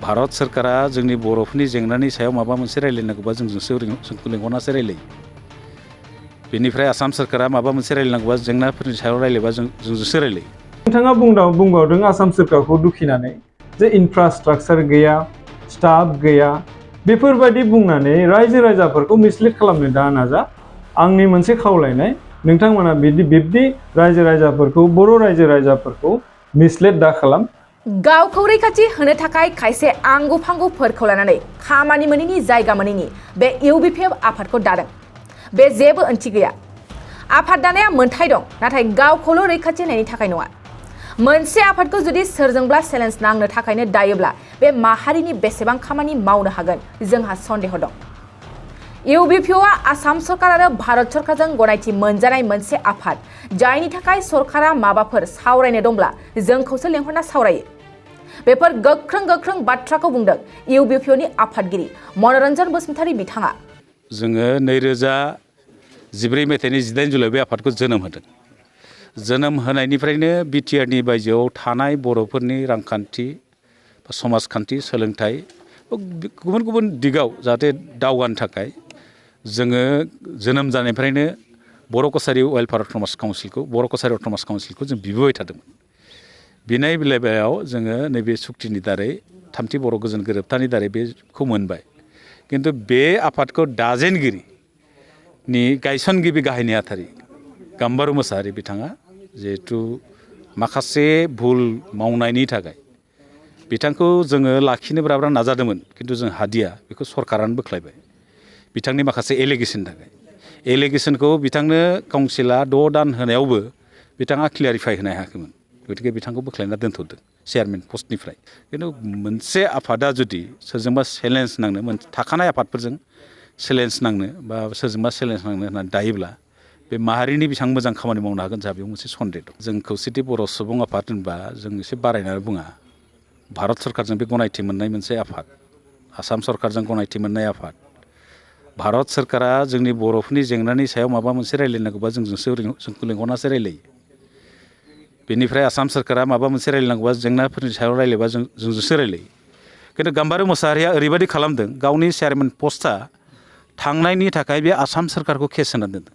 भारत सरकारा जोंनि बर'फोरनि जेंनानि सायाव माबा मोनसे रायलायनांगौबा जोंखौ लेंहरनासो रायलायो। बेनिफ्राय आसाम सरकारा माबा मोनसे रायलायनांगौबा जेंनाफोरनि सायाव रायलायबा जोंजोंसो रायलायो। नोंथाङा बुंबावदों आसाम सोरखारखौ दुखिनानै जे इनफ्रास्ट्राक्चार गैया, स्टाफ गैया, बेफोरबायदि बुंनानै रायजो राजाफोरखौ मिसलिड खालामनो दा नाजा। आंनि मोनसे खावलायनाय, नोंथांमोना बिब्दि रायजो राजाफोरखौ, बर' रायजो राजाफोरखौ मिसलिड दा खालाम। गावखौ रैखाथि होनो थाखाय खायसे आंगु फांगुफोरखौ लानानै खामानि मोनैनि जायगा मोनैनि बे इउबिपिएफ आफादखौ दादों। बे जेबो ओंथि गैया। आफाद दानाया मोन्थाय दं, नाथाय गावखौल' रैखाथि होनायनि थाखाय नङा। मोनसे आफादखौ जुदि सोरजोंब्ला चेलेन्ज नांनो थाखायनो दायोब्ला बे माहारिनि बेसेबां खामानि मावनो हागोन जोंहा सन्देह दं। इउबिपिअआ आसाम सरकार आरो भारत सरकारजों गनायथि मोनजानाय मोनसे आफाद, जायनि थाखाय सरकारा माबाफोर सावरायनो दंब्ला जोंखौसो लेंहरना सावरायो। बेफोर गोख्रों बाथ्राखौ बुंदों इउबिपिअनि आफादगिरि मनरन बसुमतारी बिथाङा। जोङो 2014 मायथाइनि 18 जुलाइ बे आफादखौ जोनोम होदों। जोनोम होनायनिफ्रायनो बिटिआरनि बायजोआव थानाय बर'फोरनि रांखान्थि, समाजखान्थि, सोलोंथाइ गुबुन दिगाव जाहाथे दावगानो थाखाय जोङो जोनोम जानायनिफ्रायनो बर' कसारि वेलफेयार अट'नमास काउन्सिलखौ जों बिबोबाय थादोंमोन। बिनाय बेलायाव जोङो नैबे सुक्तिनि दारै थामथि बर' गोजोन गोरोबथानि दारै बेखौ मोनबाय। किन्तु बे आफादखौ दाजेनगिरिनि गायसनगिरि गाहाय नेहाथारि गाम्बारु मोसाहारि बिथाङा जिहेथु माखासे भुल मावनायनि थाखाय बिथांखौ जोङो लाखिनो ब्राब्रा नाजादोंमोन, किन्तु जों हादिया, बेखौ सरकारानो बोख्लायबाय बिथांनि माखासे एलिगेसननि थाखाय। एलिगेसनखौ बिथांनो काउन्सिला 6 दान होनायावबो बिथाङा क्लियारिफाइ होनो हायाखैमोन। गतिके बिथांखौ बोख्लायना दोनथ'दों चेयारमेन पस्टनिफ्राय। किन्तु मोनसे आफादा जुदि सोरजोंबा चेलेन्ज नांनो, थाखानाय आफादफोरजों चेलेन्ज नांनो बा सोरजोंबा चेलेन्ज नांनो होननानै दायोब्ला बे माहारिनि बेसेबां मोजां खामानि मावनो हागोन जोंहा बेयाव मोनसे सन्देह दं। जों खौसेथि बर' सुबुं आफाद होनबा जों एसे बारायनानै बुङा। भारत सरकारजों बे गनायथि मोननाय मोनसे आफाद, आसाम सरकारजों गनायथि मोननाय आफाद। भारत सरकारा जोंनि बर'फोरनि जेंनानि सायाव माबा मोनसे रायलायनांगौबा जोंखौ लेंहरनासो रायलायो। बेनिफ्राय आसाम सरकारा माबा मोनसे रायलायनांगौबा जेंनाफोरनि सायाव रायलायबा जोंजोंसो रायलायो। किन्तु गाम्बारु मोसाहारिया ओरैबायदि खालामदों, गावनि चेयारमेन पस्टआ थांनायनि थाखाय बे आसाम सरकारखौ केस होनानै दोनदों।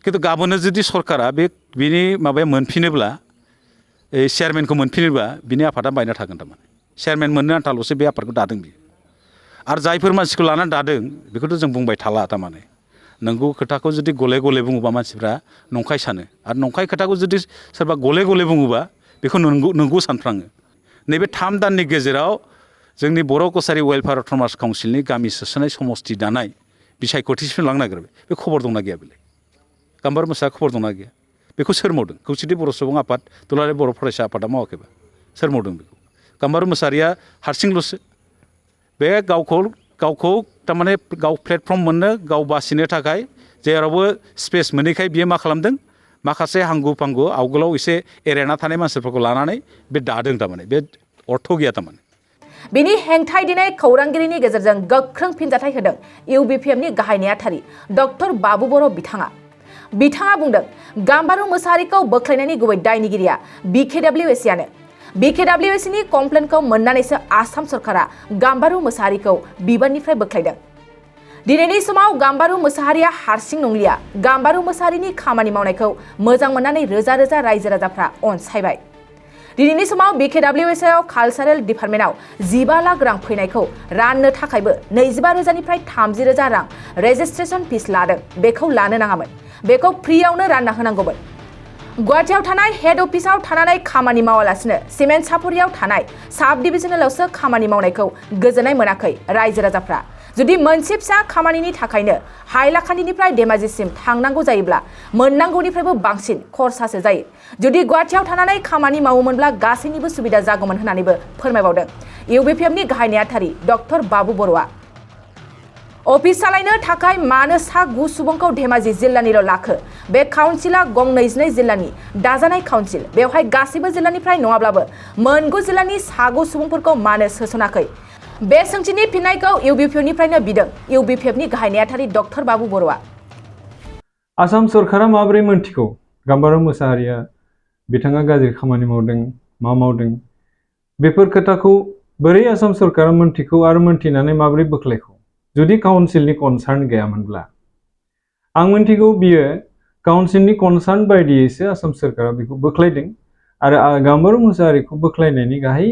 किन्तु गाबोननो जुदि सरकारा बिनि माबाया मोनफिनोब्ला, चेयारमेनखौ मोनफिनोब्ला बिनि आफादा बायना थागोन। थारमाने चेयारमेन मोननो आन्थाल'सो बे आफादखौ दादों बियो। आरो जायफोर मानसिखौ लानानै दादों बेखौथ' जों बुंबाय थाला। थारमाने नंगौ खोथाखौ जुदि गले गले बुङोबा मानसिफ्रा नंखाय सानो, आरो नंखाय खोथाखौ जुदि सोरबा गले गले बुङोबा बेखौ नंगौ सानफ्राङो। नैबे 3 दाननि गेजेराव जोंनि बर' कसारि वेलफेयार अट'नमास काउन्सिलनि गामि सोसोनाय समस्ति दानाय बिसायख'थिसिम लांनो नागिरबाय। बे खबर दंना गैया बेलाय? गाम्बारु मोसाहा खबर दंना गैया? बेखौ सोर मावदों? खौसेथि बर' सुबुं आफाद, दुलाराय बर' फरायसा आफादा मावाखैबा सोर मावदों बेखौ? गाम्बारु मोसाहारिया हारसिंल'सो बे गावखौ थारमाने गाव प्लेटफर्म मोननो, गाव बासिनो थाखाय जेरावबो स्पेस मोनैखाय बियो मा खालामदों, माखासे हांगु फांगु आवगोलाव एसे एरायना थानाय मानसिफोरखौ लानानै बे दादों। थारमाने बे अर्थ गैया। थारमाने बिनि हेंथाय दिनै खौरांगिरिनि गेजेरजों गोख्रों फिनजाथाय होदों इउबिपिएफनि गाहाय नेहाथारि डक्टर बाबु बर' बिथाङा बुंदों गाम्बारु मोसाहारिखौ बोख्लायनायनि गुबै दायनिगिरिया बिकेडब्लिउएसिआनो। बिकेडब्लिउएसिनि कमप्लेनखौ मोननानैसो आसाम सरकारा गाम्बारु मोसाहारिखौ बिबाननिफ्राय बोख्लायदों। दिनैनि समाव गाम्बारु मोसाहारिया हारसिं नंलिया। गाम्बारु मोसाहारिनि खामानि मावनायखौ मोजां मोननानै रोजा रोजा रायजो राजाफ्रा अनसायबाय। दिनैनि समाव बिकेडब्लिउएसआव कालचारेल डिपार्टमेन्टआव 15 लाख रां फैनायखौ राननो थाखायबो 25 रोजानिफ्राय 30 रोजा रां रेजिस्ट्रेशन फिस लादों। बेखौ लानो नाङामोन, बेखौ फ्रियावनो रानना होनांगौमोन। गुवाहाटीआव थानाय हेड अफिसाव थानानै खामानि मावालासिनो सिमेन्ट सापरियाव थानाय साब डिभिजनेलावसो खामानि मावनायखौ गोजोननाय मोनाखै रायजो राजाफ्रा। जुदि मोनसे फिसा खामानिनि थाखायनो हाइलाकान्दिनिफ्राय धेमाजिसिम थांनांगौ जायोब्ला मोननांगौनिफ्रायबो बांसिन खरसासो जायो। जुदि गुवाहाटीआव थानानै खामानि मावोमोनब्ला गासैनिबो सुबिदा जागौमोन होननानैबो फोरमायबावदों इउबिपिएफनि गाहाय नेहाथारि डक्टर बाबु बर'आ। अफिस सालायनो थाखाय मानो सा 9 सुबुंखौ धेमाजि जिल्लानिल' लाखो? बे काउन्सिला गं 22 जिल्लानि दाजानाय काउन्सिल। बेवहाय गासैबो जिल्लानिफ्राय नङाब्लाबो मोन 9 जिल्लानि सा 9 सुबुंफोरखौ मानो सोसनाखै? बे सोंथिनि फिननायखौ इउबिपिएफनिफ्रायनो बिदों इउबिपिएफनि गाहाय नेहाथारि डक्टर बाबु बर'आ। आसाम सरकारा माबोरै मोनथिगौ गाम्बारु मोसाहारिया बिथाङा गाज्रि खामानि मावदों, मा मावदों? बेफोर खोथाखौ बोरै आसाम सरकारा मोनथिखौ आरो मोनथिनानै माबोरै बोख्लायखौ जुदि काउन्सिलनि कनसार्न गैयामोनब्ला आं मोनथिगौ बियो काउन्सिलनि कनसार्न बायदियैसो आसाम सरकारा बेखौ बोख्लायदों आरो गाम्बारु मोसाहारिखौ बोख्लायनायनि गाहाय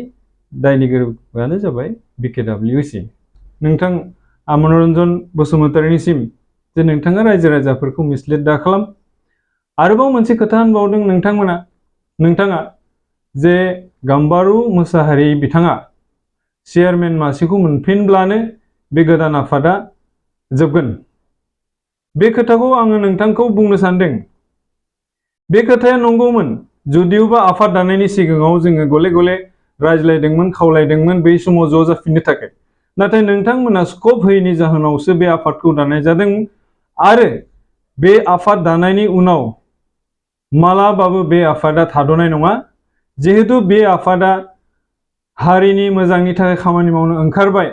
दायनिगिरियानो जाबाय BKWC नोंथां मनरन्जन बसुमतारीनिसिम जे नोंथाङा रायजो राजाफोरखौ मिसलिड दा खालाम आरोबाव मोनसे खोथा होनबावदों नोंथाङा जे गाम्बारु मोसाहारि बिथाङा चेयारमेन मासिखौ मोनफिनब्लानो बे गोदान आफादा जोबगोन बे खोथाखौ आङो नोंथांखौ बुंनो सानदों बे खोथाया नंगौमोन जुदियोबा आफाद दानायनि सिगाङाव जोङो गले गले रायज्लायदोंमोन खावलायदोंमोन बै समाव ज' जाफिननो थाखाय नाथाय नोंथांमोना स्कोप होयैनि जाहोनावसो बे आफादखौ दानाय जादों आरो बे आफाद दानायनि उनाव मालाबाबो बे आफादा थाद'नाय नङा जिहेतु बे आफादा हारिनि मोजांनि थाखाय खामानि मावनो ओंखारबाय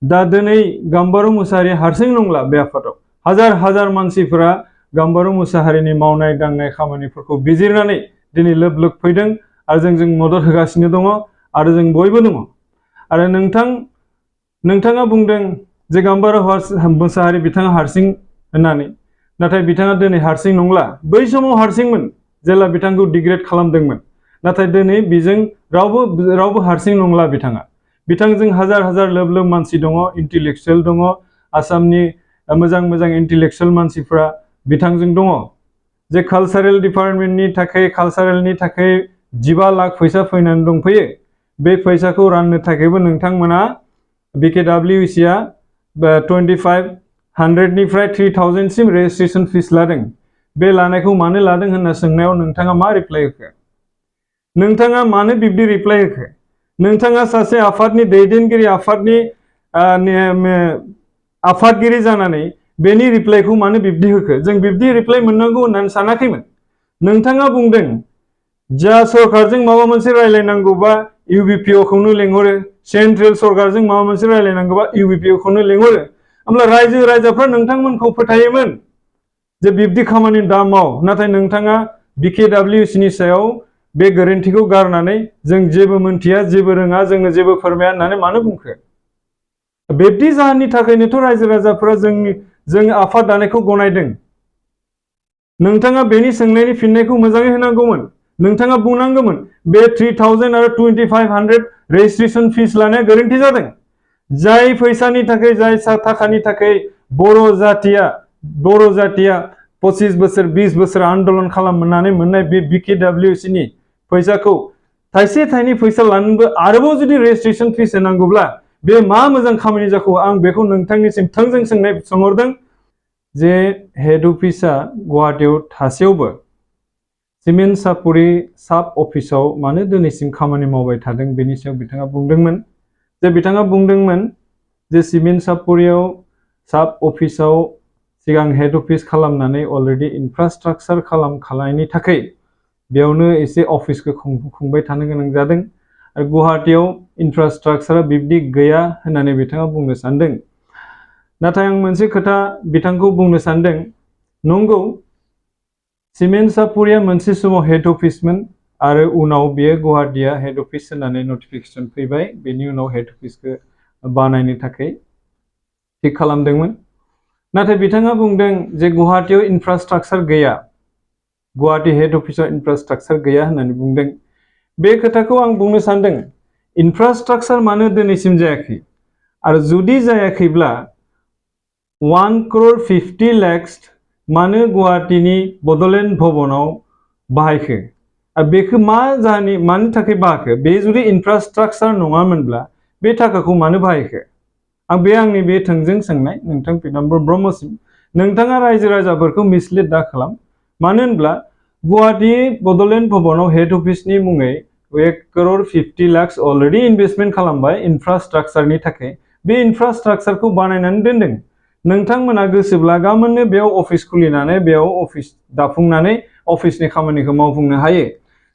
दा दिनै गाम्बारु मोसाहारि हारसिं नंला बे आफादाव हाजार हाजार मानसिफोरा गाम्बारु मोसाहारिनि मावनाय दांनाय खामानिफोरखौ बिजिरनानै दिनै लोब लोब फैदों आरो जों मदद होगासिनो दङ आरो जों बयबो दङ आरो नोंथाङा बुंदों जे गाम्बारु मोसाहारि बिथाङा हारसिं होननानै नाथाय बिथाङा दिनै हारसिं नंला बै समाव हारसिंमोन जेला बिथांखौ डिग्रेड खालामदोंमोन नाथाय दिनै बिजों रावबो हारसिं नंला बिथांजों हाजार हाजार लोब लोब मानसि दङ इन्टेलेक्सुयेल दङ आसामनि मोजां मोजां इन्टेलेक्सुयेल मानसिफ्रा बिथांजों दङ जे कालचारेल डिपार्टमेन्टनि थाखाय कालचारेलनि थाखाय 15 लाख फैसा फैनानै दंफैयो बे फैसाखौ राननो थाखायबो नोंथांमोना BKWC 2500 निफ्राय 3000 सिम रेजिस्ट्रेशन फिस लादों बे लानायखौ मानो लादों होनना सोंनायाव नोंथाङा मा रिप्लाइ होखो नोंथाङा मानो बिब्दि रिप्लाइ होखो नोंथाङा सासे आफादनि दैदेनगिरि आफादगिरि जानानै बेनि रिप्लाइखौ मानो बिब्दि होखो जों बिब्दि रिप्लाइ मोननांगौ होननानै सानाखैमोन नोंथाङा बुंदों जा सरकारजों माबा मोनसे रायलायनांगौबा UBPO खौनो लेंहरो सेन्ट्रेल सरकारजों माबा मोनसे रायलायनांगौबा UBPO खौनो लेंहरो होमब्ला रायजो राजाफ्रा नोंथांमोनखौ फोथायोमोन जे बिब्दि खामानि दा माव नाथाय नोंथाङा BKWC नि सायाव बे गोरोन्थिखौ गारनानै जों जेबो मोनथिया जेबो रोङा जोंनो जेबो फोरमाया होननानै मानो बुंखो बिब्दि जाहोननि थाखायनोथ' रायजो राजाफ्रा जों आफाद दानायखौ गनायदों नोंथाङा बेनि सोंनायनि फिननायखौ मोजाङै होनांगौमोन नोंथाङा बुंनांगौमोन बे 3000 आरो 2500 रेजिस्ट्रेशन फिस लानाया गोरोन्थि जादों जाय फैसानि थाखाय जाय थाखानि थाखाय बर' जातिया 25 बोसोर 20 बोसोर आन्दोलन खालामनानै मोननाय बे BKWC नि फैसाखौ थाइसे थाइनै फैसा लानोबो आरोबाव जुदि रेजिस्ट्रेशन फिस होनांगौब्ला बे मा मोजां खामानि जाखो आं बेखौ नोंथांनिसिम थोंजों सोंहरदों जे हेड अफिसआ गुवाहाटीयाव थासेयावबो सिमेन्ट सापरि साब अफिसाव मानो दिनैसिम खामानि मावबाय थादों बेनि सायाव बिथाङा बुंदोंमोन जे सिमेन्ट सापरियाव साब अफिसाव सिगां हेड अफिस खालामनानै अलरेडि इनफ्रास्ट्राक्चार खालामखानायनि थाखाय बेयावनो एसे अफिसखौ खुंबाय थानो गोनां जादों आरो गुवाहाटीयाव इनफ्रास्ट्राक्चारा बिब्दि गैया होननानै बिथाङा बुंनो सानदों नाथाय आं मोनसे खोथा बिथांखौ बुंनो सानदों नंगौ सिमेन्ट सापरिया मोनसे समाव हेड अफिसमोन आरो उनाव बेयो गुवाहाटीया हेड अफिस होननानै नटिफिकेशन फैबाय बेनि उनाव हेड अफिसखौ बानायनो थाखाय थिक खालामदोंमोन नाथाय बिथाङा बुंदों जे गुवाहाटीयाव इनफ्रास्ट्राक्चार गैया गुवाहाटी हेड अफिसाव इनफ्रास्ट्राक्चार गैया होननानै बुंदों बे खोथाखौ आं बुंनो सानदों इनफ्रास्ट्राक्चार मानो दिनैसिम जायाखै आरो जुदि जायाखैब्ला 1,50 लाख मानो गुवाहाटीनि बड'लेण्ड भवनाव बाहायखो आरो बेखौ मानि थाखाय बाहायखो बे जुदि इनफ्रास्ट्राक्चार नङामोनब्ला बे थाखाखौ मानो बाहायखो आंनि बे थोंजों सोंनाय नोंथां पीताम्बर ब्रह्मसिम नोंथाङा रायजो राजाफोरखौ मिसलिड दा खालाम मानो होनब्ला गुवाहाटी बड'लेण्ड भवनाव हेड अफिसनि मुङै 1,50 लाख अलरेडि इनभेस्टमेन्ट खालामबाय इनफ्रास्ट्राक्चारनि थाखाय बे इनफ्रास्ट्राक्चारखौ बानायनानै दोनदों नोंथांमोना गोसोब्ला गाबोननो बेयाव अफिस खुलिनानै बेयाव अफिस दाफुंनानै अफिसनि खामानिखौ मावफुंनो हायो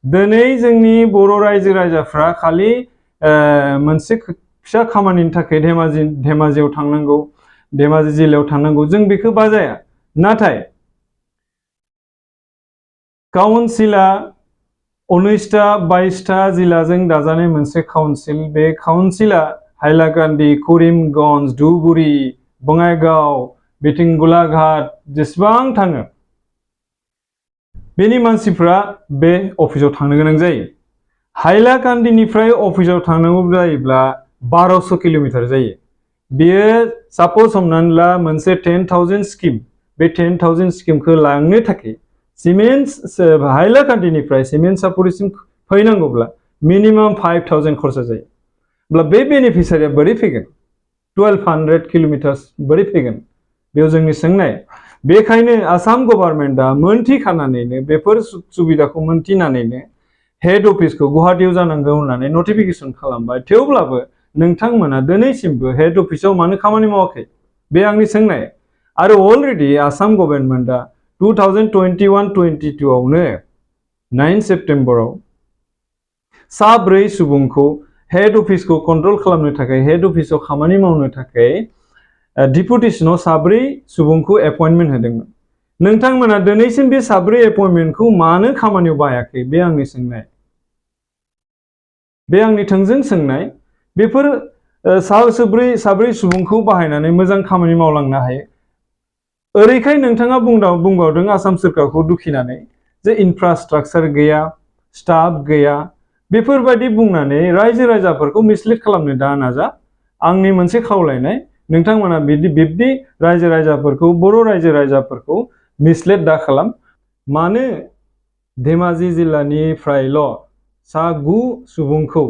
दिनै जोंनि बर' रायजो राजाफ्रा खालि मोनसे फिसा खामानिनि थाखाय धेमाजियाव थांनांगौ धेमाजि जिल्लायाव थांनांगौ जों बेखौ बाजाया नाथाय काउन्सिला 19टा 22टा जिल्लाजों दाजानाय मोनसे काउन्सिल बे काउन्सिला हाइलाकान्दि करिमगन्ज धुबुरी बङाइगाव बिथिं गलाघाट जेसेबां थाङो बेनि मानसिफ्रा बे अफिसाव थांनो गोनां जायो हाइलाकान्दिनिफ्राय अफिसाव थांनांगौ जायोब्ला 1200 किल'मिटार जायो बेयो साप'ज हमनानै ला मोनसे 10,000 स्किम बे 10,000 स्किमखौ लांनो थाखाय सिमेन्ट हाइलाकान्दिनिफ्राय सिमेन्ट सापरिसिम फैनांगौब्ला मिनिमाम 5,000 खरसा जायो अब्ला बे बेनिफिसियारिया बोरै फैगोन 1200 किल'मिटार्स बोरै फैगोन बेयाव जोंनि सोंनाय बेखायनो आसाम गभर्नमेन्टआ मोनथिखानानैनो बेफोर सुबिदाखौ मोनथिनानैनो हेड अफिसखौ गुवाहाटीयाव जानांगौ होननानै नटिफिकेसन खालामबाय थेवब्लाबो नोंथांमोना दिनैसिमबो हेड अफिसाव मानो खामानि मावाखै बे आंनि सोंनाय आरो अलरेडि आसाम गभर्नमेन्टआ 2021-22 आवनो 9 सेप्टेम्बराव साब्रै सुबुंखौ हेड अफिसखौ कन्ट्रल खालामनो थाखाय हेड अफिसाव खामानि मावनो थाखाय डिपुटेसनाव साब्रै सुबुंखौ एपइन्टमेन्ट होदोंमोन नोंथांमोना दिनैसिम बे साब्रै एपइन्टमेन्टखौ मानो खामानियाव बाहायाखै बे आंनि सोंनाय बे आंनि थोंजों सोंनाय बेफोर साब्रै सुबुंखौ बाहायनानै मोजां खामानि मावलांनो हायो ओरैखाय नोंथाङा बुंबावदों आसाम सोरखारखौ दुखिनानै जे इनफ्रास्ट्राक्चार गैया स्टाफ गैया बेफोरबायदि बुंनानै रायजो राजाफोरखौ मिसलिड खालामनो दा नाजा आंनि मोनसे खावलायनाय नोंथांमोना बिब्दि रायजो राजाफोरखौ बर' रायजो राजाफोरखौ मिसलिड दा खालाम मानो धेमाजि जिल्लानिफ्रायल' 9 सुबुंखौ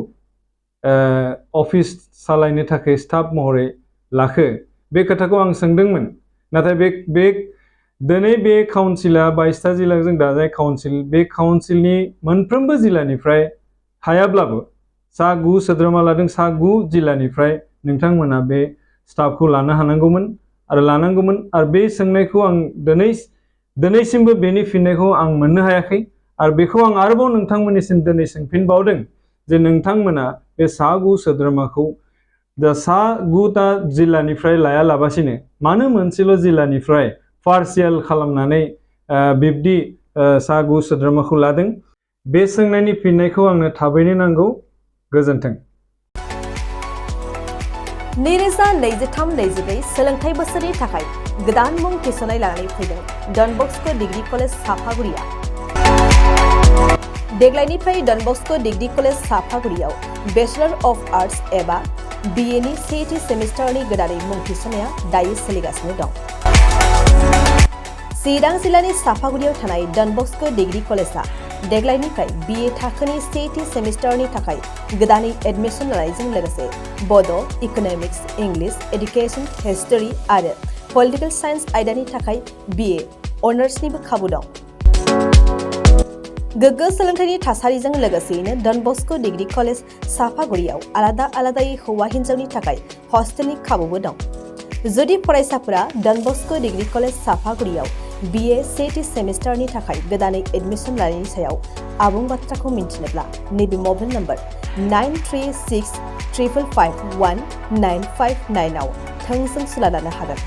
अफिस सालायनो थाखाय स्टाफ महरै लाखो बे खोथाखौ आं सोंदोंमोन नाथाय दिनै बे काउन्सिला 22टा जिल्लाजों दाजानाय काउन्सिल बे काउन्सिलनि मोनफ्रोमबो जिल्लानिफ्राय हायाब्लाबो 9 सोद्रोमा लादों 9 जिल्लानिफ्राय नोंथांमोना बे स्टाफखौ लानो हानांगौमोन आरो बे सोंनायखौ आं दिनैसिमबो बेनि फिननायखौ आं मोननो हायाखै आरो बेखौ आं आरोबाव नोंथांमोननिसिम दिनै सोंफिनबावदों जे नोंथांमोना बे 9 सोद्रोमाखौ दा 9टा जिल्लानिफ्राय लायालाबासिनो मानो मोनसेल' जिल्लानिफ्राय पार्सियेल खालामनानै बिब्दि 9 सोद्रोमाखौ लादों बे सोंनायनि फिननायखौ आंनो थाबैनो नांगौ गोजोन्थों 2023-24 सोलोंथाइ बोसोरनि थाखाय गोदान मुं थिसननाय लानानै फैदों डन बस्क' डिग्री कलेज साफागुरिया देग्लायनिफ्राय डन बस्क' डिग्री कलेज साफागुरियाव बेचलर अफ आर्ट्स एबा BA नि सेथि सेमिस्टारनि गोदानै मुं थिसननाया दायो सोलिगासिनो दं चिरां जिल्लानि साफागुरियाव थानाय डन बस्क' डिग्री कलेजआ देग्लायनिफ्राय BA थाखोनि सेथि सेमिस्टारनि थाखाय गोदानै एडमिशन लानायजों लोगोसे बड', इक'नमिक्स, इंलिश, एडुकेशन, हिस्टरी आरो पलिटिकल साइन्स आयदानि थाखाय BA अनार्सनिबो खाबु दं गोग्गो सोलोंथाइनि थासारिजों लोगोसेयैनो डन बस्क' डिग्री कलेज साफागुरियाव आलादायै हौवा हिन्जावनि थाखाय हस्टेलनि खाबुबो दं जुदि फरायसाफोरा डन बस्क' डिग्री कलेज साफागुरियाव BA सेथि सेमिस्टारनि थाखाय गोदानै एडमिशन लानायनि सायाव आबुं बाथ्राखौ मिन्थिनोब्ला नैबे मबाइल नम्बर 9365519559 आव थोंजों सुला लानो हागोन